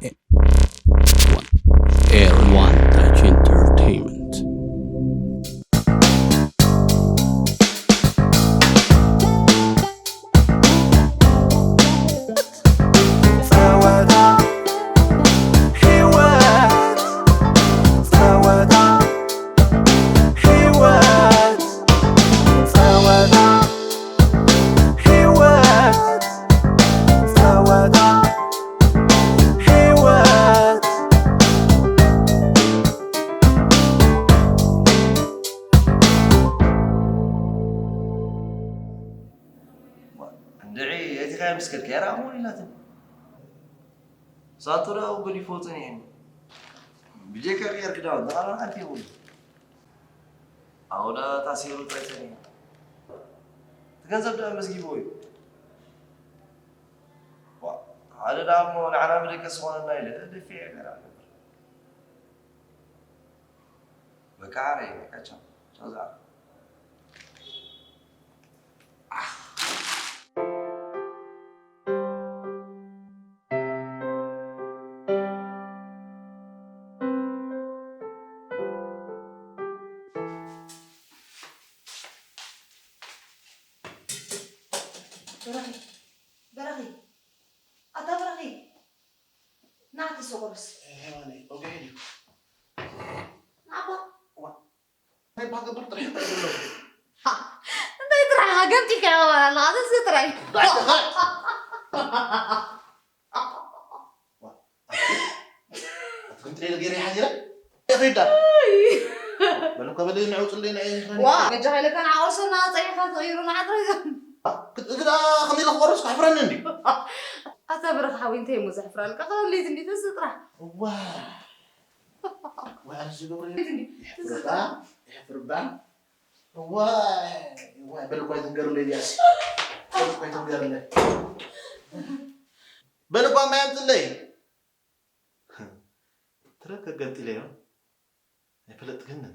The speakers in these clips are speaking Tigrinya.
One. Air One Touch Entertainment. ጸወታ ህይወት፣ ጸወታ ህይወት፣ ጸወታ ህይወት፣ ጸወታ ህይወት። እንድዒ የቲኻ ምስ ከድካ የርኣሞ ኢላትኒ። ሳንቶዳ ኣው ገዲፎ ጸኒሕኒ። ብጀካ ቅየር ክዳውንቲ ካልእ ሓንቲ የብሉ። ኣውዳ ታሲሩ ጥራይ ጸኒሑ። እቲ ገንዘብ ደኣ መዝጊብዎ እዩ። ዋ፣ ሓደ ደኣ እሞ ንዓና መደቀሲ ዝኾነና ኢለ ደፊዐ ገይረ ነበር። በቃ ዓረ፣ በቃ ቻው። ቻው ዝዓረ። በረኺ፣ በረኺ፣ ኣታ በረኺ፣ ና ተሰጎርስ። ሄዋነይ፣ ወግዒ ድዩ? ናባ። ዋ፣ እንታይ ባገብር ጥራሕ እኮ ዘሎ። ሃ፣ እንታይ ጥራሕ ገምጢልካ ይኸባል ኣለኻ፣ ተስገ ጥራይ። ዳይ ተኸል። ዋ፣ ኣቲ፣ ኣቲ ክንጥሬ ገይረ ሓዚረ? ይኸይዳ። በሉ እኮ በሉ፣ ንዕውፅለይ፣ ንዕይ ይኽረኒ። ዋ፣ ገጃ ኸይለካ ንዓወርሶና ጸይኻ ተቐይሩ ንዓድረ። ግዳ ከመይ ኢለ ክቆርስ ክሕፍረኒ እንዲ። ኣታ በረኻ ሓወይ፣ እንታይ እሞ ዘሕፍራልካ? ከለሊት እንዲ ተስጥራሕ። ዋ። ወይ ኣነ ዝገብሮ የለን። የሕፍርባ፣ የሕፍርባ። ዋይ፣ ዋይ፣ በል እኳ ኣይትንገርለይ እዚኣሲ። በል እኳ ኣይትንገርለይ። በል እኳ ማይ ኣምፅለይ። ትረከ ገንጢለዮ። ኣይፈለጥክንን።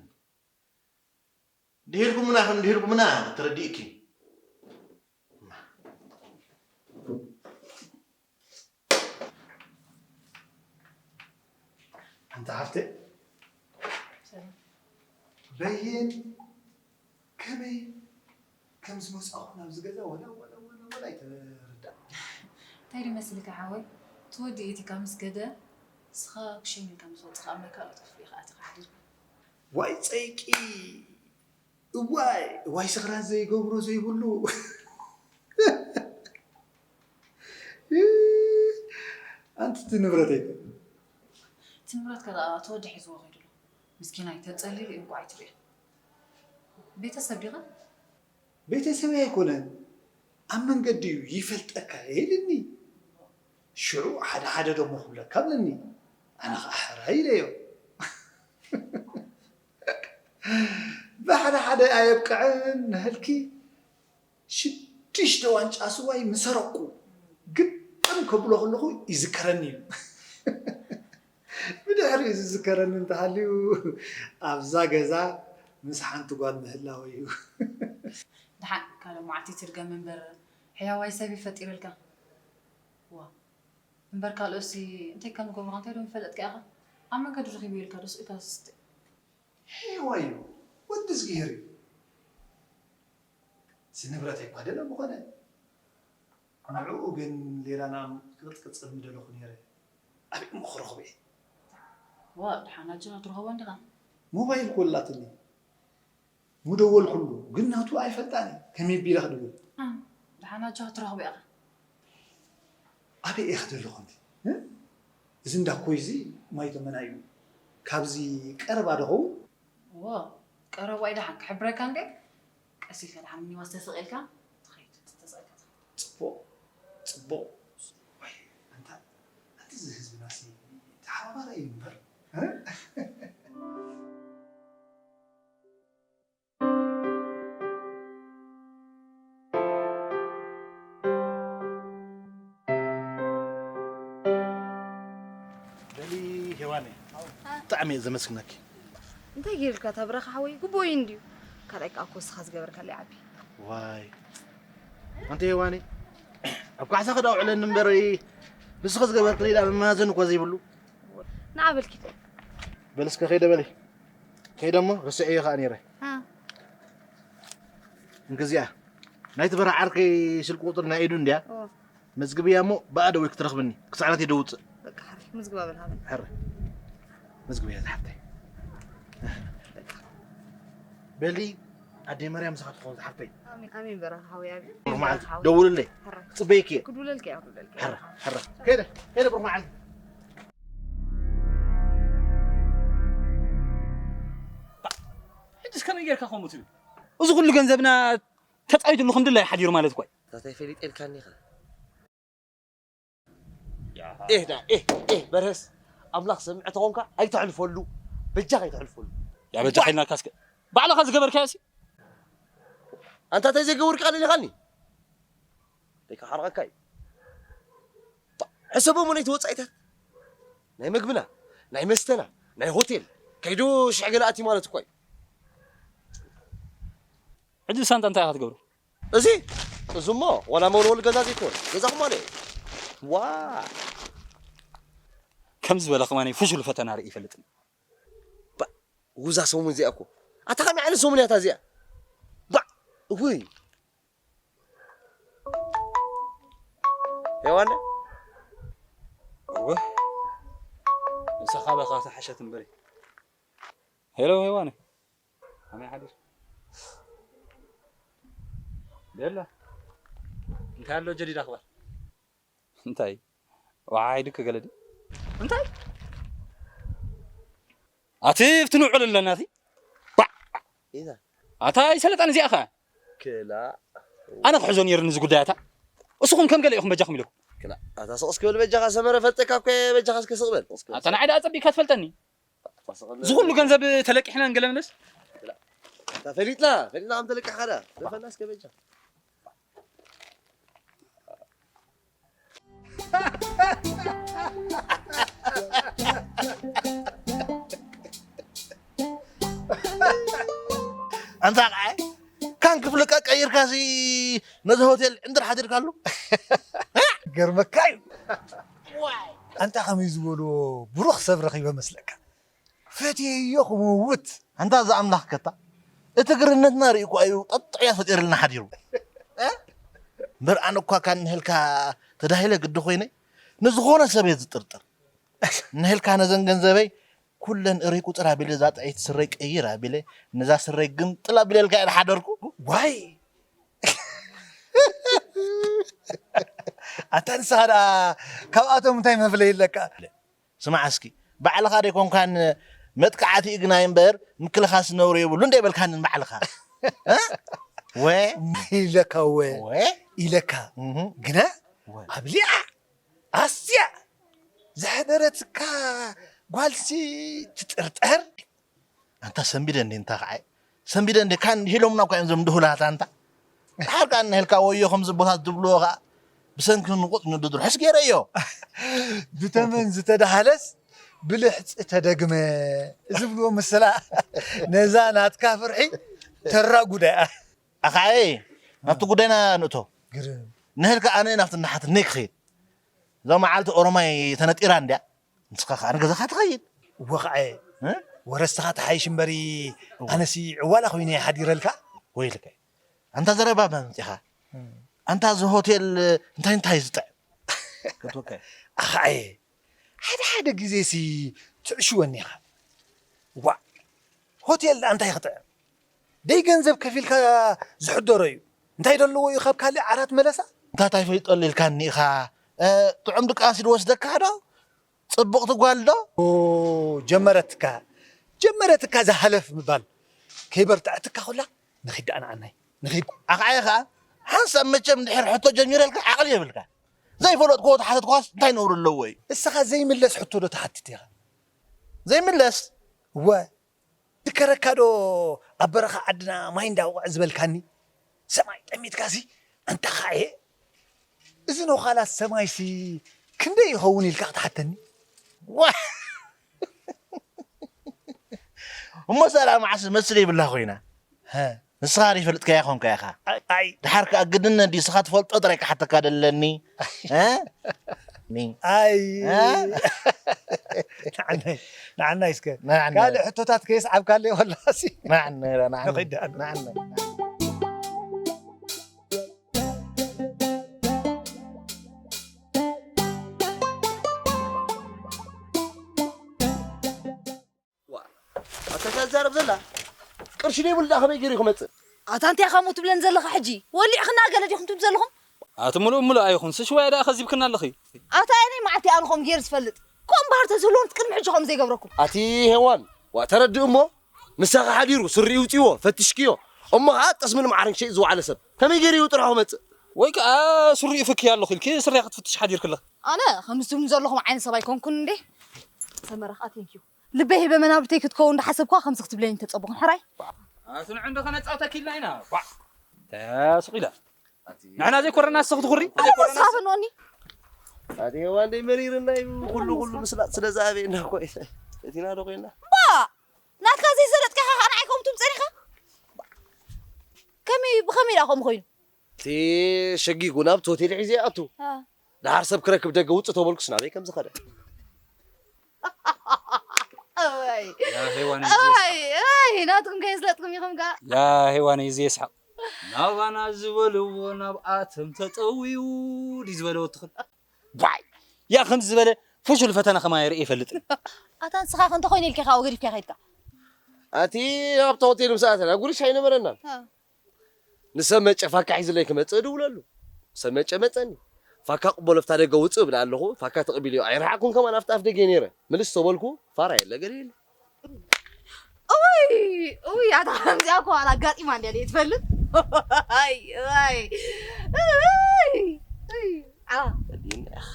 ድሂልኩምና ከም ድሂልኩምና ተረዲእኪ። ኣንታ ሓፍተይ፣ ሰላም። በየን ከመይ ከም ዝመጻኹ ናብዚ ገዛ ወላ፣ ወላ፣ ወላ፣ ወላ ኣይተረዳእ። እንታይ ድመስልካ ሓወይ? እቲ ወዲ እቲ ካብ ምስ ከደ፣ ንስኻ ክሸኝ ኢልካ ምስ ወጽኻ እምበር ካልኦት ክፍሊ ኢኻ ኣቲኻ ሓዲርካ። ዋይ ጸይቂ! እዋይ፣ እዋይ ስኽራን ዘይገብሮ ዘይብሉ። ኣንቲ እቲ ንብረተይ ከ? እቲ ንብረትካ ደኣ እቲ ወዲ ሒዝዎ ከይዱ ኣሎ። ምስኪናይ ተጸሊሉ እዩ እንቋዕ ኣይትርእዮ። ቤተሰብ ዲኻ? ቤተሰበይ ኣይኮነን። ኣብ መንገዲ እዩ ይፈልጠካ ኢልኒ። ሽዑ ሓደ ሓደ ደሞ ክብለካ ኣብለኒ። ኣነ ኸዓ ሕራይ ኢለዮ። ብሓደ ሓደ ኣየብቅዐን ናህልኪ ሽዱሽተ ዋንጫ ስዋይ ምሰረቅኩ ግጥም ከብሎ ከለኹ ይዝከረኒ እዩ። ብድሕሪኡ ዝዝከረኒ እንተሃልዩ ኣብዛ ገዛ ምስ ሓንቲ ጓል ምህላወይ እዩ። ደሓን ካልእ መዓልቲ ትድገም እምበር ሕያዋይ ሰብ እዩ ፈጢረልካ። ዋ እምበር ካልኦሲ እንታይ ከም ዝገብሩኻ እንታይ ዶ ምፈለጥካ ኢኻ? ኣብ መንገዲ ረኺበዮ ኢልካ ዶ ስቕ ኢልካ ዝስተ? ሄዋይ እዩ፣ ወዲ እዝግሄር እዩ። እዚ ንብረተይ እኳ ደለ ምኾነ፣ ንዕኡ ግን ሌላና ክቕጥቅጥ ምደለኹ ነይረ። ኣበይ እሞ ክረኽቦ እየ? ዋ፣ ደሓን ኣጆኻ ትረኽቦ እንዲኻ። ሞባይል እኮ ኣላትኒ። ምደወልኩሉ፣ ግን ናቱ ኣይፈልጣን እየ። ከመይ ቢለ ክድውል? ደሓን ኣጆኻ ትረኽቦ ኢኻ። ኣበይ እየ ክደሊ ኮንቲ? እ? እዚ እንዳ ኮይዚ ማይ ተመና እዩ። ካብዚ ቀረባ ዶ ኸውን? እዎ፣ ቀረባ እዩ። ደሓን ክሕብረካ እንዴ? ቀስ ኢልካ ደሓን ሚኒባስ ተሰቒልካ ትኸይድ፣ ተሰቒልካ ትኸይድ። ጽቡቕ፣ ጽቡቕ። ወይ፣ ኣንታ፣ ኣንቲ እዚ ህዝብናሲ ተሓባባሪ እዩ እምበር፣ እ? በሊ ሄዋነይ፣ ብጣዕሚ እየ ዘመስግነኪ። እንታይ ገይርልካ እታ ብረኻ ሓወይ? ግቡእ እዩ እንድዩ። ካልኣይ ከኣ እኮ ንስኻ ዝገበርካለይ ዓቢ። ዋይ። ኣንቲ ሄዋነይ፣ ኣብ ካሕሳ ክዳ ውዕለኒ እምበር፣ ንስኺ ዝገበርክለይ ደኣ መመዛዘኒ እኮ ዘይብሉ። ንዓ በልኪ። በል እስከ ከይደ በሊ። ከይደ እሞ ርስዐዮ ከኣ ነይረ። እ። እንክዚኣ ናይቲ በረዓ ዓርከይ ስልኪ ቁፅሪ ናይ ኢዱ እንድያ። ኦ። መዝግብያ እሞ ብኣ ደዊልኪ ትረኽብኒ። ክሳዕ ናተይ ደውፅእ። በቃ ሕራይ፣ ምዝግባ በል ሃበኒ። ሕራይ። መዝግብያ ዝሓፍተይ። በቃ። በሊ ኣደይ ማርያም ምሳኻ ትኸውን ዝሓፍተይ። ኣሜን፣ ኣሜን በራኺ ሓወይ፣ ኣሜን። ብሩኽ መዓልቲ። በራኺ ሓወይ። ደውልለይ። ሕራይ። ክፅበየኪ እየ። ክድውለልካ እየ፣ ክድውለልካ እየ። ሕራይ፣ ሕራይ። ከይደ፣ ከይደ ብሩኽ መዓልቲ። ሕጂስ ከመይ ጌርካ ከምኡ ትብል? እዚ ኩሉ ገንዘብና ተጻዊትሉ ክንድላይ ሓዲሩ ማለት እኮ እዩ። ታታይ ፈሊጠልካኒ ኢኻ። ኤህ ዳ፣ ኤህ፣ ኤህ፣ በርሀስ፣ ኣምላኽ ሰምዕ ተኾንካ ኣይተሕልፈሉ፣ በጃኻ ኣይተሕልፈሉ። ያ በጃኻ ኢልናካ እስከ። ባዕልኻ ዝገበርካዮ ሲ? ኣንታ እንታይ ዘይገበርካ ኢልካኒ? ደይካ ሓርቐካ እዩ። ሕሰቦ እሞ ናይቲ ወጻኢታት። ናይ መግብና፣ ናይ መስተና፣ ናይ ሆቴል፣ ከይዱ ሽሕ ገለ ኣትዩ ማለት እኮ እዩ። ሕጂ ሳንጣ እንታይ ኢኻ ትገብሮ? እዚ፣ እዚ እሞ ዋላ መወልወሊ ገዛ ዘይኮን፣ ገዛኹም ኣለ። ዋ! ከምዚ ዝበለ ከማን ፍሹል ፈተና ርኢ ይፈልጥን። ባ፣ ውዛ ሰሙን እዚኣ እኮ። ኣታ ከመይ ዓይነት ሰሙን እያ እታ እዚኣ? ባ፣ እውይ። ሄዋን? እወ። ንስኻ በኻ ተሓሸት እምበሪ። ሄሎ ሄዋን። ከመይ ሓዲር? ቤላ። እንታይ ኣሎ ጀዲድ ኣኽባር? እንታይ? ወሓይድክ ገለ ድዩ? እንታይ? ኣቲ ብትንውዕል ኣለና እቲ። ባዕ! ኢዛ። ኣታ ኣይሰለጣን እዚኣ ኸ? ክላ። ኣነ ክሕዞ ነይርኒ እዚ ጉዳይ ኣታ። እስኹም ከም ገለ ኢኹም በጃኹም ኢለኩም። ክላ። ኣታ ስቕ እስኪ በል በጃኻ ሰመረ ፈልጠካ እኮ እየ በጃኻ እስከ ስቕ በል። ስቕ በል። ኣታ ንዓይ ደኣ ጸቢቕካ ትፈልጠኒ። እዚ ኩሉ ገንዘብ ተለቂሕና ንገለ ምለስ? ተፈሊጥና፣ ፈሊጥና ከም ተለቂሕካ ደኣ። ደፈና እስከ በጃ። ኣንታ ቃይ፣ ካን ክፍልቀ ቀይርካ ሲ ነዚ ሆቴል እንድር ሓዲርካሉ? ገርመካ እዩ። ኣንታ ከመይ ዝበሎ ብሩኽ ሰብ ረኺበ መስለካ? ፈትየዮ ክመውት። ኣንታ እዛ ኣምላኽ ከታ፣ እቲ ግርነትና ርኢኳ እዩ ጠጥዕያ ፈጢርልና ሓዲሩ። እ? እምበር ኣነ እኳ ካን ንህልካ ተዳሂለ ግዲ ኮይነ፣ ንዝኾነ ሰብ እየ ዝጥርጥር። ንህልካ ነዘን ገንዘበይ ኩለን እርይ ቁፅር ኣቢለ እዛ ጥዕይቲ ስረይ ቀይር ኣቢለ፣ ነዛ ስረይ ግምጥል ኣቢለልካ እየ ዝሓደርኩ። ዋይ! ኣታ ንስኻ ደኣ ካብኣቶም እንታይ መፍለይ ኣለካ? ስማዕ እስኪ፣ ባዕልኻ ደይኮንካን መጥቃዕቲ እግናይ እምበር ምክልኻስ ነውሪ የብሉ እንደ በልካኒ ንባዕልኻ። እ? ወ? ኢለካ ወ? ወ? ኢለካ። እህ። ግና ወ? ኣብሊዓ ኣስያ ዝሓደረትካ ጓልሲ ትጥርጠር። ኣንታ ሰንቢደ እንዴ እንታ ኸዓይ? ሰንቢደ እንዴ ካን ሂሎምና እኳ እዮም እዞም ድሁላት ኣንታ። ድሓር ከኣ እናሄልካ ወዮ ከምዚ ቦታት ዝብልዎ ኸኣ ብሰንኪ ንቑጽ ንድድርሑስ ገይረዮ። ብተመን ዝተዳሃለስ ብልሕጺ ተደግመ ዝብልዎ ምስላ ነዛ ናትካ ፍርሒ ተራጉዳ እያ። ኣኻየ ናብቲ ጉዳይና ንእቶ። ግርም። ንህልካ ኣነ ናብቲ እናሓትነይ ክኸይድ። እዛ መዓልቲ ኦሮማይ ተነጢራ እንድያ። ንስኻ ኸኣ ንገዛኻ ትኸይድ። እወ ኸዓ እ? ወረስትኻ ተሓይሽ እምበሪ እወ። ኣነሲ ዕዋላ ኮይነ እየ ሓዲረልካ። ወይልከ። ኣንታ ዘረባ መምፂኻ። እም። ኣንታ እዚ ሆቴል እንታይ እንታይ ዝጥዕም? ክትወከ። ኣኸዓየ ሓደ ሓደ ግዜሲ ትዕሽወኒ ኢኻ። ዋእ ሆቴል ደኣ እንታይ ክጥዕም? ደይ ገንዘብ ከፊልካ ዝሕደሮ እዩ። እንታይ ደለዎ እዩ ካብ ካልእ ዓራት መለሳ? እንታይ ታይ ፈይጠሉ ኢልካኒ ኢኻ? እ፣ ጥዑም ድቃስ እዩ ዝወስደካ ዶ? ጽብቕቲ ጓል ዶ? ኦ፣ ጀመረትካ። ጀመረትካ ዝሃለፍ ምባል። ከይበርትዐትካ ኩላ ንኺድ ደኣ ንዓናይ። ንኺድ። ኣኽዓየ ኸኣ ሓንሳብ መቸም እንድሕር ሕቶ ጀሚረልካ ዓቕሊ የብልካ። ዘይፈለጥክዎ ተሓተትኳስ እንታይ ነውሪ ኣለዎ እዩ? እስኻ ዘይምለስ ሕቶ ዶ ትሓትት ኢኻ? ዘይምለስ? እወ። ዝከረካ ዶ ኣብ በረኻ ዓድና ማይ እንዳውቕዐ ዝበልካኒ? ሰማይ ጠሚትካሲ ኣንታ ኻየ? እዚ ነዃላት ሰማይሲ ክንደይ ይኸውን ኢልካ ክትሓተኒ? ዋ! እሞ ሰላም ዓስ መስል ይብላ ኮይና። ሀ። ንስኻ ዶ ይፈልጥካያ ኾንካ ኢኻ? ኣይ፣ ኣይ። ድሓር ከኣ ግድነት ድዩ ንስኻ ትፈልጦ ጥራይ ክሓተካ ደለኒ? ሀ? ኣይ እ? ንዓናይ ንዓናይ እስከ ንዓናይ። ካልእ ሕቶታት ከየስዓብካለይ ወላሲ ንዓናይ ንዓናይ ንኺድ ደኣ። ንዓናይ ኣታ እዛ ትዛረብ ዘላ ቅርሺ ደይብሉ ደኣ ከመይ ገይሩ ክመፅእ? ኣታ እንታይ ከምኡ ትብለን ዘለኻ ሕጂ? ወሊዕኽና ገለ ዲኹም ትብሉ ዘለኹም? ኣቲ ምሉእ ምሉእ ኣይኹን ስሽዋያ ደኣ ከዚብክና ኣለኺ። ኣታ ኣየነይ መዓልቲ ኣነ ከምኡ ገይሩ ዝፈልጥ? ከምኡ እምበኣር ተዝህልዎም ቅድሚ ሕጂ ከምኡ ዘይገብረኩም። ኣቲ ሄዋን ዋ ተረድእ እሞ ምሳኻ ሓዲሩ ስሪ ይውፅዎ ፈትሽክዮ እሞ ከዓ ጠስምን መዓርን ክሸይጥ ዝወዓለ ሰብ ከመይ ገይሩ እዩ ጥርሑ ክመፅእ? ወይ ከዓ ስሪኡ ፍክያ ኣለኹ ኢልኪ ስሪያ ክትፍትሽ ሓዲርክለኺ። ኣነ ከምዚ ትብሉ ዘለኹም ዓይነት ሰብ ኣይኮንኩን እንዴ። ሰመረ ከዓ ቴንኪዩ ልበይ ሂበ መናብርተይ ክትከውን እንዳሓሰብኳ ከምዚ ክትብለኒ ተፀበኹን ሕራይ። ኣቲ ንዑ እንዶ ከነፃውተኪ ኢልና ኢና። ቧዕ። ተስቕ ኢላ። ንሕና ዘይኮረና ንስኺ ትኹሪ። ኣነ ተስፋ ፈንወኒ። ኣቲ ሄዋን ደይ መሪርና እዩ ኩሉ ኩሉ ምስላጥ ስለ ዝኣበየና እኮ እዩ። እቲና ዶ ኮይና? ባ ናትካ ዘይሰለጥካ ኢኻ ከዓ ንዓይ ከምኡ ትብል ፀኒኻ። ከመይ ብኸመይ ኢላ ከምኡ ኮይኑ? እቲ ሸጊጉ ናብቲ ሆቴል ሒዘ ይኣቱ። አ። ድሓር ሰብ ክረክብ ደገ ውፅእ ተበልኩስ ናበይ ከም ዝኸደ? እዋይ ያ ሄዋን እዋይ እዋይ ናትኩም ከየስለጥኩም ኢኹም ከዓ። ያ ሄዋን እዚ የስሓቕ። ናባና ዝበልዎ ናብኣቶም ተጠውዩ ድዩ ዝበለ ወትኽል። ባይ ያ ከምዚ ዝበለ ፍሹል ፈተና ከማይ ርኢ ይፈልጥ። ኣታ ንስኻ ከ እንተኾይነ ኢልካ ኢኻ ገዲፍካ ከይድካ። ኣቲ ኣብቲ ሆቴል ምስ ኣተና ጉርሻ ኣይነበረናን። አ። ንሰብ መጨ ፋካ ሒዝለይ ክመፅእ እድውለሉ። ሰብ መጨ መፀኒ። ፋካ ቅበሎ ኣብታ ደገ ውፅእ እብል ኣለኹ። ፋካ ተቕቢልዮ ኣይረሓቕኩን ከማን ኣብቲ ኣፍ ደገ ነይረ። ምልስ ተበልኩ ፋራ የለ ገለ የለ። ኡይ ኡይ ኣታ ከምዚኣ እኮ ዋላ ኣጋጢማ እንድያ ደይ ትፈልጥ። ኣይ ኣይ እይ እይ ዓ ፈሊና ኢኻ።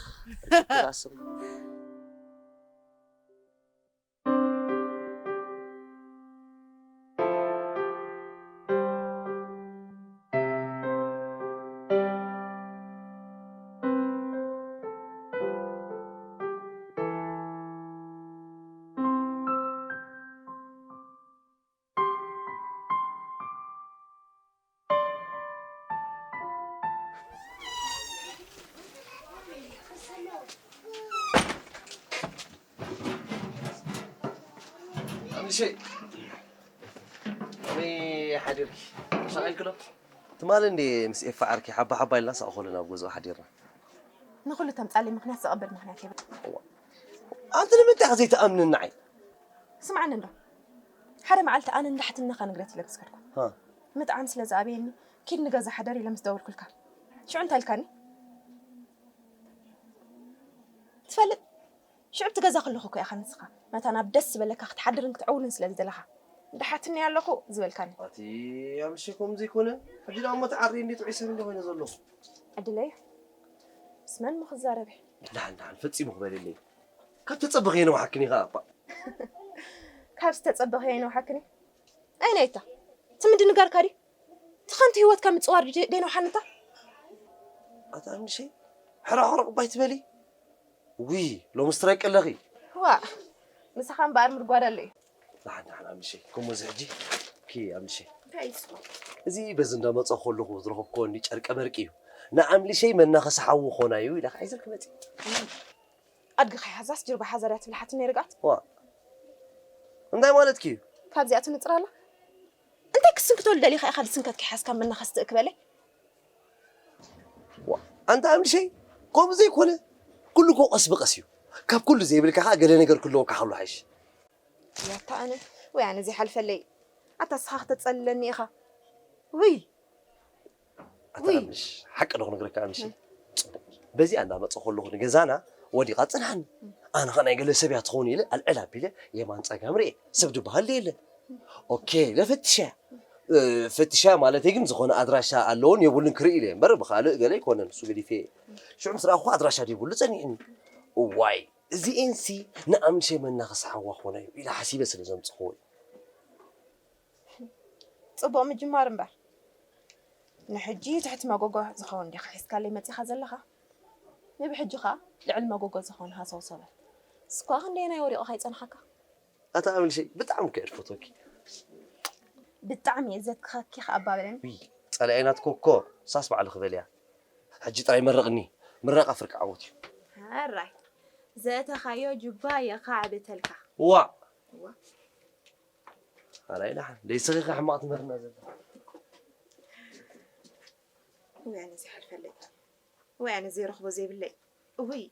ኣምልሸይ ከመይ ሓዲርኪ? ሻቒልክሎ? ትማሊ እንዴ ምስ ኤፋ ዓርኪ ሓባ ሓባ ኢልና ሳእኾሉ ናብ ገዝኡ ሓዲርና። ንኹሉ ተምጻለይ ምኽንያት ዘቐብል ምኽንያት የብለይን። ኣንቲ ንምንታይ ኢኻ ዘይትኣምንን ንዓይ? ስምዓኒ እንዶ፣ ሓደ መዓልቲ ኣነ እንዳ ሓትንኻ ንግደት ኢለ ምስ ከድኩ፣ ሃ። ምጥዓም ስለ ዝኣበየኒ፣ ኪድ ንገዛ ሕደር ኢለ ምስ ደወልኩልካ፣ ሽዑ እንታይ ኢልካኒ? ትፈልጥ፣ ሽዑ ኣብቲ ገዛ ከለኹ እኮ ኢኻ ንስኻ፣ መታን ኣብ ደስ ዝበለካ ክትሓድርን ክትዕውልን ስለ ዝደለኻ፣ እንዳ ሓትኒ ኣለኹ ዝበልካኒ። ኣቲ ኣምልሸይ፣ ከምኡ ዘይኮነ፣ ሕጂ ደኣ እሞ ተዓርየ እንዴ ጥዑይ ሰብ እንዴ ኮይነ ዘለኹ? ዕድለይ፣ ምስ መን እሞ ክዛረብ እየ? ደሓን፣ ደሓን፣ ፈጺሙ ክበልለይ። ካብ ተጸበኽዮ ነውሓክን ኢኻ እባ። ካብ ዝተጸበኽዮ ነውሓክን? ኣይናይታ፣ እቲ ምድንጋርካ ድዩ? እቲ ከንቱ ህይወትካ ምጽዋር ድዩ ደይነውሓንታ? ኣታ ኣምልሸይ፣ ሕራቕ ሕራቕ እባ ኣይትበሊ። ውይ፣ ሎምስ ትረቂ ኣለኺ። ዋእ፣ ምሳኻ እምበኣር ምድጓድ ኣሎ እዩ። ደሓን፣ ደሓን ኣምልሸይ። ከምኡ እዚ ሕጂ፣ ኪ ኣምልሸይ። እንታይ እዩ ንሱ? እዚ በዚ እንዳመጸ ከለኹ ዝረኸብክዎ እንዲ ጨርቀ መርቂ እዩ። ንኣምልሸይ መናኸሲ ሓዊ ኾና እዩ ኢለ ክሕዘልኪ መጺእ። ኣድጊ ከይሓዛስ ጅርባ ሓዛ ድያ ትብል ሓትነይ ርግኣት? ዋ። እንታይ ማለትኪ እዩ? ካብዚኣ ትንጽር ኣላ? እንታይ ክትስንክተሉ ደሊኻ ኢኻ ድስንከት ከይሓዝካ መናኸሲ ትእክበለይ? ዋ፣ ኣንታ ኣምልሸይ፣ ከምኡ ዘይኮነ፣ ኩሉ እኮ ቀስ ብቐስ እዩ። ካብ ኩሉ ዘይብልካ ኸኣ ገለ ነገር ክህልወካ ከሎ ሓይሽ። ያታ ኣነ፣ ወይ ኣነ ዘይሓልፈለይ። ኣታ እስኻ ክተጸልለኒ ኢኻ። ውይ። ኣታ ውይ። ኣምልሽ፣ ሓቂ ዶ ክነግረካ ኣምልሽ? እም። ጽቡቕ። በዚኣ እንዳመጸ ከለኹ ንገዛና ወዲቓ ጽንሓኒ። ኣነ ኸኣ ናይ ገለ ሰብ እያ ትኸውን ኢለ ኣልዕል ኣቢለ የማን ጸጋም ርኤ። ሰብ ድበሃል የለ። ኦኬ፣ ኢለ ፈትሸያ። እ፣ ፈትሸያ ማለተይ ግን ዝኾነ ኣድራሻ ኣለዎን የብሉን ክርኢ ኢለ እምበር ብኻልእ ገለ ኣይኮነን፣ እሱ ገዲፈ እየ። ሽዑ ምስ ረኣኹ ኣድራሻ ደይብሉ ጸኒሕኒ። እዋይ፣ እዚኤንሲ ንኣምልሸይ መናኸሲ ሓዋ ክኾና እዩ ኢለ ሓሲበ ስለ ዘምጽኽዎ እዩ። ጽቡቕ ምጅማር እምበር፣ ንሕጂ ትሕቲ መጎጎ ዝኸውን ዲኻ ሒዝካለይ መጺኻ ዘለኻ? ንብሕጂ ኸኣ ልዕሊ መጎጎ ዝኸውን ሃሰው ሰበል። እስኳ ክንደየናይ ወዲቑ ከይጸንሓካ? ኣታ ኣምልሸይ፣ ብጣዕሚ እኮ እየ ዝፈትወኪ። ብጣዕሚ እየ ዘትኸኪ ከኣ ኣባበለኒ። ውይ፣ ጸላኢ ናትኮ እኮ ሳስ ባዕሉ ክበል እያ። ሕጂ ጥራይ መርቕኒ። ምረቓ ፍርቂ ዓወት እዩ። ኣራይ ዘእተኻዮ ጁባ የኻዕብተልካ። ዋ ኣራይ ደሓን ደይስኺ ሕማቕ ትምህርና ዘሎ። ወይ ኣነ ዘይሓልፈለይ፣ ወይ ኣነ ዘይረኽቦ ዘይብለይ። እውይ።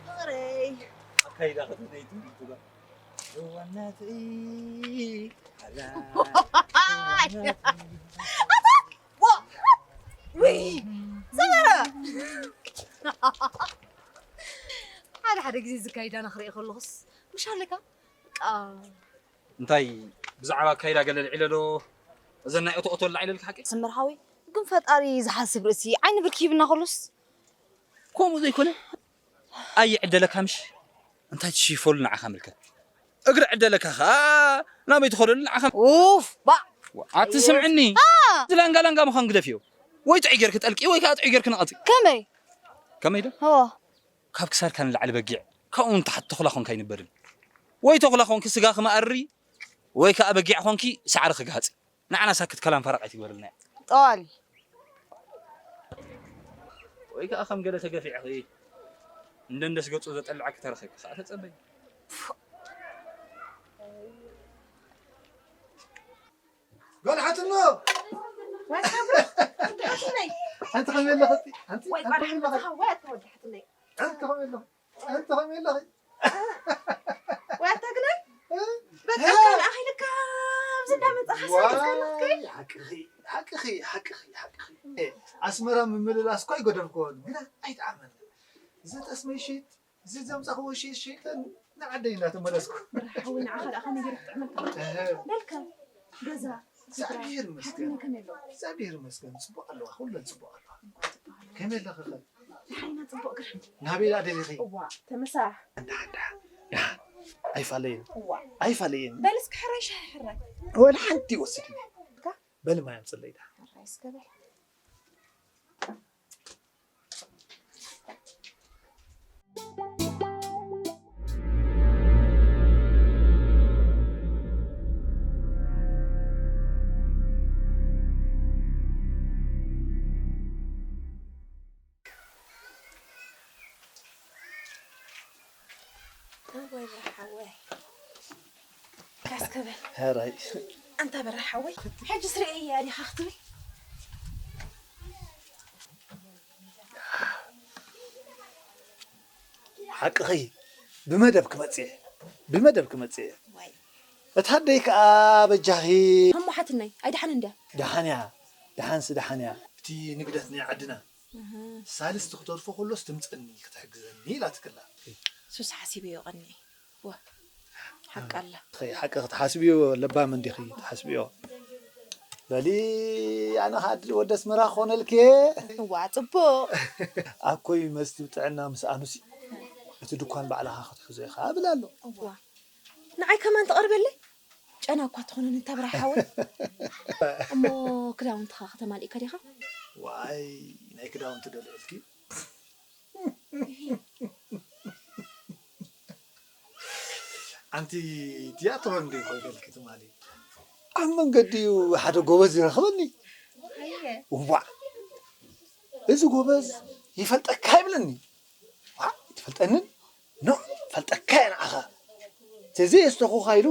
ፍቕረይ ኣካይዳ ከተመይ ትምህርቱ ጋር ሩዋናት ውይ ሰመረ ሓደ ሓደ ግዜ ዝካይዳ ንክርኢ ከለኹስ ምሽ ኣለካ እንታይ ብዛዕባ ኣካይዳ ገለ ልዒለ ዶ እዘን ናይ ኦቶኦቶ ላዒለልካ ሓቂ ስምር ሓወይ ግን ፈጣሪ ዝሓስብ ርእሲ ዓይኒ ብርክ ሂብና ከሎስ ከምኡ ዘይኮነ ኣይዕደለካ ምሽ እንታይ ትሽይፈሉ ንዓኻ ምልከት እግሪ ዕደለካ ኸዓ ናበይ ትኸደሉ ንዓኻ ኡፍ ባ ኣትስምዕኒ ዝላንጋ ላንጋ ምዃን ግደፍዮ ወይ ጥዑይ ጌርክ ጠልቂ ወይ ከዓ ጥዑይ ጌርክ ንቐፂ ከመይ ከመይ ዶ ካብ ክሳድካ ንላዕሊ በጊዕ ካብኡ ንታሕቲ ተኹላ ኾንካ ኣይንበርን ወይ ተኹላ ኾንኪ ስጋ ክመኣሪ ወይ ከዓ በጊዕ ኾንኪ ሳዕሪ ክግሃፂ ንዓና ሳክት ከላም ፈረቕ ኣይትግበርልና እያ ጠዋሊ ወይ ከዓ ከም ገለ ተገፊዕኺ እንደንደስ ገፁ ዘጠልዐኪ ተረኺብኪ ከዓ ተፀበይ ጓል ሓትኖ ሓንቲ ከመይ ኣለኺ ኣንቲ ሓንቲ ከመይ ኣለኺ ኣንቲ ከመይ ኣለኺ ኣንቲ ከመይ ኣለኺ ዋታ ግና በቃ ካልኣ ኸይልካ ኣብዚ እንዳመፃኻ ሰሪሕካ ኣለኽ ከይ ሓቅኺ ሓቅኺ ሓቅኺ ሓቅኺ ኣስመራ ምምልላስ እኳ ኣይጎደልክዎን ግና ኣይጠዓመን እዚ ጠስመይ ሽጥ እዚ ዘምፃኽዎ ሽጥ ሽጠን ንዓደይ እናተመለስኩ ሓዊ ንዓኻ ደኣ ከመይ ገይሩ ክጥዕመልካ በልካ ገዛ እግዚኣብሔር ይመስገን እግዚኣብሔር ይመስገን ፅቡቅ ኣለዋ ኩለን ፅቡቅ ኣለዋ ከመይ ኣለኺ ኸ ሓይና ጽቡቅ ግርም ናበይ ደኣ ደሊኺ እዋ ተመሳሕ እንዳ እንዳ ደሓን ኣይፋለየን እዋ ኣይፋለየን በል እስኪ ሕራይ ሻሂ ሕራይ ወላ ሓንቲ ይወስድኒ በል ማይ ኣምፅለይ ደሓን ሕራይ እስከ በል ኣቦይ በርሓወይ ካስከበ ሕራይ ኣንታ በርሓወይ ሕጂ ስርኤ እያ ዲኻ ክትብል ሓቅኺ ብመደብ ክመጽእ ብመደብ ክመጽእ እታ ኣደይ ከኣ በጃኺ ኣሞ ሓትነይ ኣይደሓን እንድያ ደሓን እያ ደሓንሲ ደሓን እያ እቲ ንግደት ናይ ዓድና ሳልስቲ ክተርፎ ከሎስ ትምጸኒ ክትሕግዘኒ ኢላትክላ ሱስ ሓሲበዮ ቀኒ ሓቂ ኣላ ሓቂ ክትሓስብዮ ለባም እንዲኺ ትሓስብዮ በሊ ኣነ ከዓ ድል ወደ ኣስመራ ክኾነልኪ እዋ ፅቡቅ ኣኮይ መስቲ ጥዕና ምስ ኣኑሲ እቲ ድኳን ባዕልኻ ክትሕዞ ኢኻ እብል ኣሎ እዋ ንዓይ ከማን ትቐርበለይ ጨና እኳ ትኾነኒ እታ ብርሃ ሓወይ እሞ ክዳውንትኻ ከተማሊእካ ዲኻ ዋይ ናይ ክዳውንቲ ደልዕልኪ ኣንቲ ትያትሮ እንዲ ኮይደልኪ ትማሊ ኣብ መንገዲ እዩ ሓደ ጎበዝ ይረኽበኒ ዋዕ እዚ ጎበዝ ይፈልጠካ ይብለኒ ትፈልጠንን ኖ ፈልጠካ እየ ንዓኻ ተዘየስተኹኻ ኢሉ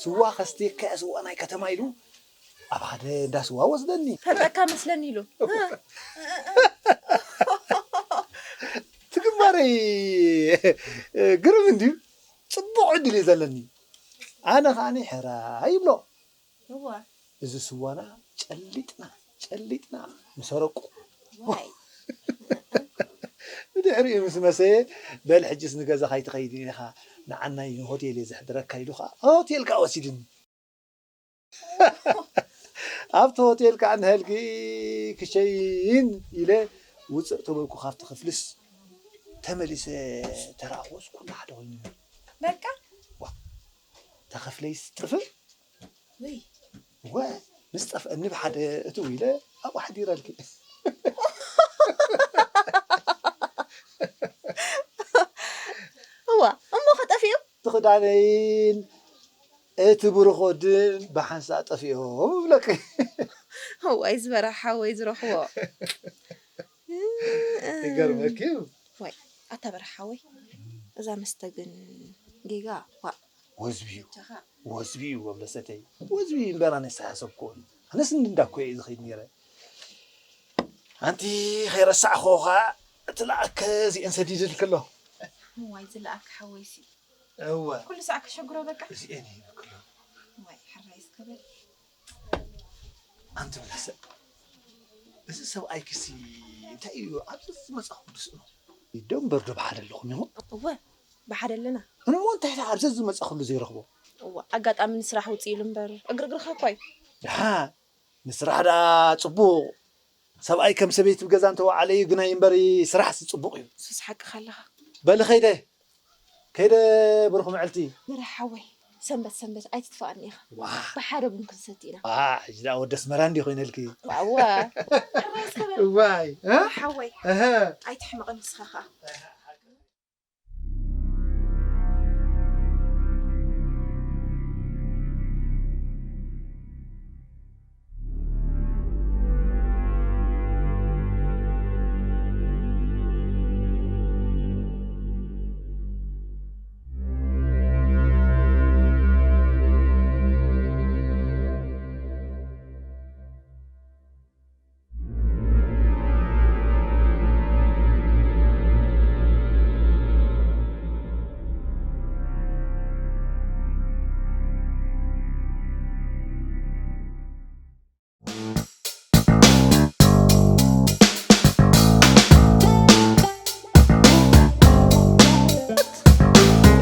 ስዋ ከስትየካ እየ ስዋ ናይ ከተማ ኢሉ ኣብ ሓደ እንዳ ስዋ ወስደኒ ፈልጠካ መስለኒ ኢሉ ትግባረይ ግርም እንድዩ ፅቡቕ ዕድል እዩ ዘለኒ ኣነ ከዓኒ ሕራ ይብሎ እዋ እዚ ስዋና ጨሊጥና ጨሊጥና ምሰረቁ ዋይ ብድሕሪኡ ምስ መሰየ በል ሕጅስ ንገዛኻ ኣይትኸይድን ኢኻ ንዓናይ ንሆቴል እየ ዘሕድረካ ኢሉ ከዓ ሆቴል ከዓ ወሲድኒ። ኣብቲ ሆቴል ከዓ ንሀልጊ ክሸይን ኢለ ውፅእ ተበልኩ ካብቲ ክፍልስ ተመሊሰ ተራእኮስ ኩሉ ሓደ ኮይኑ። በቃ ተኸፍለይስ ጥፍእ ወይ ወ ምስ ጠፍአኒ ብሓደ እትው ኢለ ኣብኡ ሓዲረልኪ። እዋ እሞ ከጠፍኡ እቲ ክዳነይን እቲ ብሩኽ ወድን ብሓንሳእ ጠፊኦም እብለኪ። እዋይ ዝበረሓ ወይ ዝረኽቦ ይገርመኪ እዩ። ወይ ኣታ በረሓ ወይ እዛ መስተ ግን ጌጋ ዋ ወዝቢ እዩ ቻኻ ወዝቢ እዩ ወብለሰተይ ወዝቢ እዩ እምበራ ነሳያሰብኮ ኣነስ እንድንዳኮ እየ ዝኸይድ ነይረ ኣንቲ ከይረሳዕኮ ከዓ እቲ ለኣከ እዚአን ሰዲድልክ ኣሎ እዋይ ዝለኣክ ሓወይሲ እወ ኩሉ ሳዕ ከሸግሮ በቃ እዚአን ይህብክ ኣሎ ወይ ሕራይ እስከበል ኣንቲ ብለሰ እዚ ሰብኣይክሲ እንታይ እዩ ኣብዚ ዝመፃ ኩሉ ስእኑ ደንበር ዶ ብሓደ ኣለኹም ኢኹም እወ ብሓደ ኣለና እሞ እንታይ ዳ ኣብዚ ዝመፃ ኩሉ ዘይረኽቦ እወ ኣጋጣሚ ንስራሕ ውፅእ ኢሉ እምበር እግርግርኻ እኳ እዩ ድሓ ንስራሕ ዳ ፅቡቕ ሰብኣይ ከም ሰበይቲ ብገዛ እንተወዓለ እዩ ግናይ እምበር ስራሕሲ ፅቡቕ እዩ ሱስ ሓቅኻ ኣለኻ በሊ ከይደ ከይደ ብሩኽ መዕልቲ መራሕ ሓወይ ሰንበት ሰንበት ኣይትጥፋኣኒ ኢኻ ዋ ብሓደ ቡን ክንሰቲ ኢና ዋ ሕጂ ዳ ወደ ኣስመራ እንዲ ኮይነልኪ ዋዋ ዋይ እ? ሓወይ እህ ኣይትሕመቐ ንስኻ ኸዓ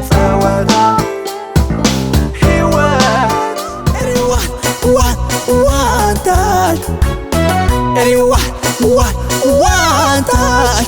ጸወታ ሕይወት ሪዋት ዋን ዋንታሽ ሪዋት ዋን ዋንታሽ